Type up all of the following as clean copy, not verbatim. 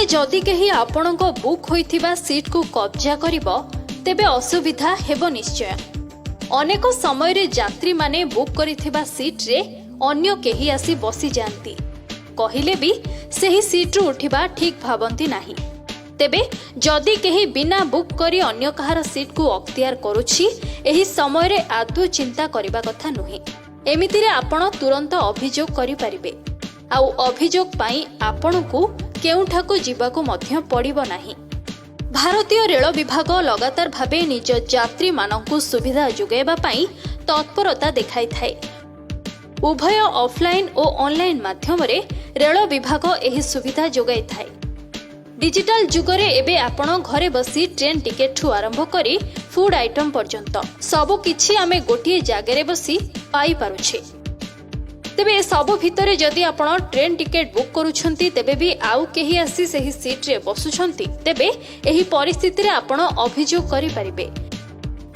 ଟ୍ରେନରେ ଯଦି କେହି ଆପଣଙ୍କ ବୁକ୍ ହୋଇଥିବା ସିଟ୍କୁ କବ୍ଜା କରିବ, ତେବେ ଅସୁବିଧା ହେବ ନିଶ୍ଚୟ। ଅନେକ ସମୟରେ ଯାତ୍ରୀମାନେ ବୁକ୍ କରିଥିବା ସିଟ୍ରେ ଅନ୍ୟ କେହି ଆସି ବସିଯାଆନ୍ତି। କହିଲେ ବି ସେହି ସିଟ୍ରୁ ଉଠିବା ଠିକ୍ ଭାବନ୍ତି ନାହିଁ। ତେବେ ଯଦି କେହି ବିନା ବୁକ୍ କରି ଅନ୍ୟ କାହାର ସିଟ୍କୁ ଅକ୍ତିଆର କରୁଛି, ଏହି ସମୟରେ ଆଦୌ ଚିନ୍ତା କରିବା କଥା ନୁହେଁ। ଏମିତିରେ ଆପଣ ତୁରନ୍ତ ଅଭିଯୋଗ କରିପାରିବେ। ଆଉ ଅଭିଯୋଗ ପାଇଁ ଆପଣଙ୍କୁ କେଉଁଠାକୁ ଯିବାକୁ ମଧ୍ୟ ପଡ଼ିବ ନାହିଁ। ଭାରତୀୟ ରେଳ ବିଭାଗ ଲଗାତାର ଭାବେ ନିଜ ଯାତ୍ରୀମାନଙ୍କୁ ସୁବିଧା ଯୋଗାଇବା ପାଇଁ ତତ୍ପରତା ଦେଖାଇଥାଏ। ଉଭୟ ଅଫଲାଇନ୍ ଓ ଅନଲାଇନ୍ ମାଧ୍ୟମରେ ରେଳ ବିଭାଗ ଏହି ସୁବିଧା ଯୋଗାଇଥାଏ। ଡିଜିଟାଲ ଯୁଗରେ ଏବେ ଆପଣ ଘରେ ବସି ଟ୍ରେନ୍ ଟିକେଟଠୁ ଆରମ୍ଭ କରି ଫୁଡ୍ ଆଇଟମ୍ ପର୍ଯ୍ୟନ୍ତ ସବୁ କିଛି ଆମେ ଗୋଟିଏ ଜାଗାରେ ବସି ପାଇପାରୁଛେ। ତେବେ ଏସବୁ ଭିତରେ ଯଦି ଆପଣ ଟ୍ରେନ୍ ଟିକେଟ୍ ବୁକ୍ କରୁଛନ୍ତି, ତେବେ ବି ଆଉ କେହି ଆସି ସେହି ସିଟ୍ରେ ବସୁଛନ୍ତି, ତେବେ ଏହି ପରିସ୍ଥିତିରେ ଆପଣ ଅଭିଯୋଗ କରିପାରିବେ।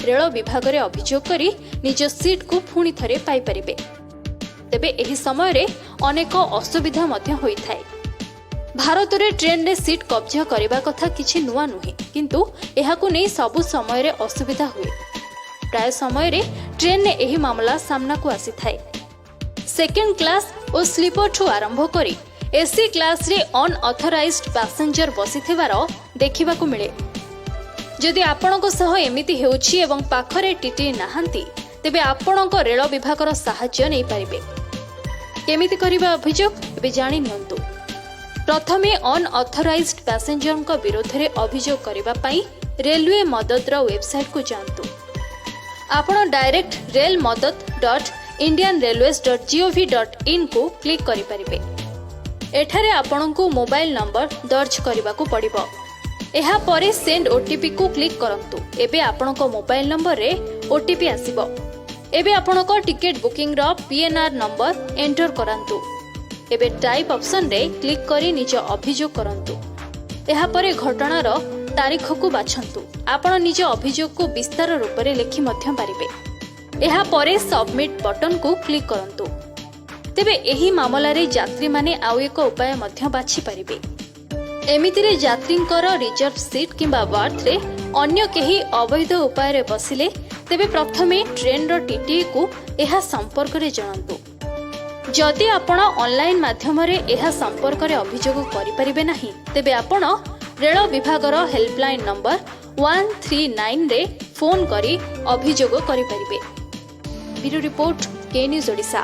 ରେଳ ବିଭାଗରେ ଅଭିଯୋଗ କରି ନିଜ ସିଟ୍କୁ ପୁଣି ଥରେ ପାଇପାରିବେ। ତେବେ ଏହି ସମୟରେ ଅନେକ ଅସୁବିଧା ମଧ୍ୟ ହୋଇଥାଏ। ଭାରତରେ ଟ୍ରେନରେ ସିଟ୍ କବ୍ଜା କରିବା କଥା କିଛି ନୂଆ ନୁହେଁ, କିନ୍ତୁ ଏହାକୁ ନେଇ ସବୁ ସମୟରେ ଅସୁବିଧା ହୁଏ। ପ୍ରାୟ ସମୟରେ ଟ୍ରେନରେ ଏହି ମାମଲା ସାମ୍ନାକୁ ଆସିଥାଏ। ସେକେଣ୍ଡ କ୍ଲାସ୍ ଓ ସ୍ଲିପରଠୁ ଆରମ୍ଭ କରି ଏସି କ୍ଲାସ୍ରେ ଅନଅଥରାଇଜ୍ଡ ପାସେଞ୍ଜର ବସିଥିବାର ଦେଖିବାକୁ ମିଳେ। ଯଦି ଆପଣଙ୍କ ସହ ଏମିତି ହେଉଛି ଏବଂ ପାଖରେ ଟିଟି ନାହାନ୍ତି, ତେବେ ଆପଣଙ୍କ ରେଳ ବିଭାଗର ସାହାଯ୍ୟ ନେଇପାରିବେ। କେମିତି କରିବେ ଅଭିଯୋଗ, ଏବେ ଜାଣି ନିଅନ୍ତୁ। ପ୍ରଥମେ ଅନଅଥରାଇଜ୍ଡ ପାସେଞ୍ଜରଙ୍କ ବିରୋଧରେ ଅଭିଯୋଗ କରିବା ପାଇଁ ରେଲୱେ ମଦଦର ୱେବସାଇଟ୍କୁ ଯାଆନ୍ତୁ। ଆପଣ ଡାଇରେକ୍ଟ railmadad.indianrailways.gov.inକୁ କ୍ଲିକ୍ କରିପାରିବେ। ଏଠାରେ ଆପଣଙ୍କୁ ମୋବାଇଲ ନମ୍ବର ଦର୍ଜ କରିବାକୁ ପଡ଼ିବ। ଏହାପରେ ସେଣ୍ଡ ଓଟିପିକୁ କ୍ଲିକ୍ କରନ୍ତୁ। ଏବେ ଆପଣଙ୍କ ମୋବାଇଲ ନମ୍ବରରେ ଓଟିପି ଆସିବ। ଏବେ ଆପଣଙ୍କ ଟିକେଟ୍ ବୁକିଂର ପିଏନ୍ଆର୍ ନମ୍ବର ଏଣ୍ଟର କରାନ୍ତୁ। ଏବେ ଟାଇପ୍ ଅପସନରେ କ୍ଲିକ୍ କରି ନିଜ ଅଭିଯୋଗ କରନ୍ତୁ। ଏହାପରେ ଘଟଣାର ତାରିଖକୁ ବାଛନ୍ତୁ। ଆପଣ ନିଜ ଅଭିଯୋଗକୁ ବିସ୍ତାର ରୂପରେ ଲେଖି ମଧ୍ୟ ପାରିବେ। ଏହାପରେ ସବମିଟ୍ ବଟନକୁ କ୍ଲିକ୍ କରନ୍ତୁ। ତେବେ ଏହି ମାମଲାରେ ଯାତ୍ରୀମାନେ ଆଉ ଏକ ଉପାୟ ମଧ୍ୟ ବାଛିପାରିବେ। ଏମିତିରେ ଯାତ୍ରୀଙ୍କର ରିଜର୍ଭ ସିଟ୍ କିମ୍ବା ବାର୍ଥରେ ଅନ୍ୟ କେହି ଅବୈଧ ଉପାୟରେ ବସିଲେ, ତେବେ ପ୍ରଥମେ ଟ୍ରେନ୍ର ଟିଟିଇକୁ ଏହା ସମ୍ପର୍କରେ ଜଣାନ୍ତୁ। ଯଦି ଆପଣ ଅନଲାଇନ୍ ମାଧ୍ୟମରେ ଏହା ସମ୍ପର୍କରେ ଅଭିଯୋଗ କରିପାରିବେ ନାହିଁ, ତେବେ ଆପଣ ରେଳ ବିଭାଗର ହେଲ୍ପଲାଇନ୍ ନମ୍ବର 139ରେ ଫୋନ୍ କରି ଅଭିଯୋଗ କରିପାରିବେ। Bureau report, K news Odisha.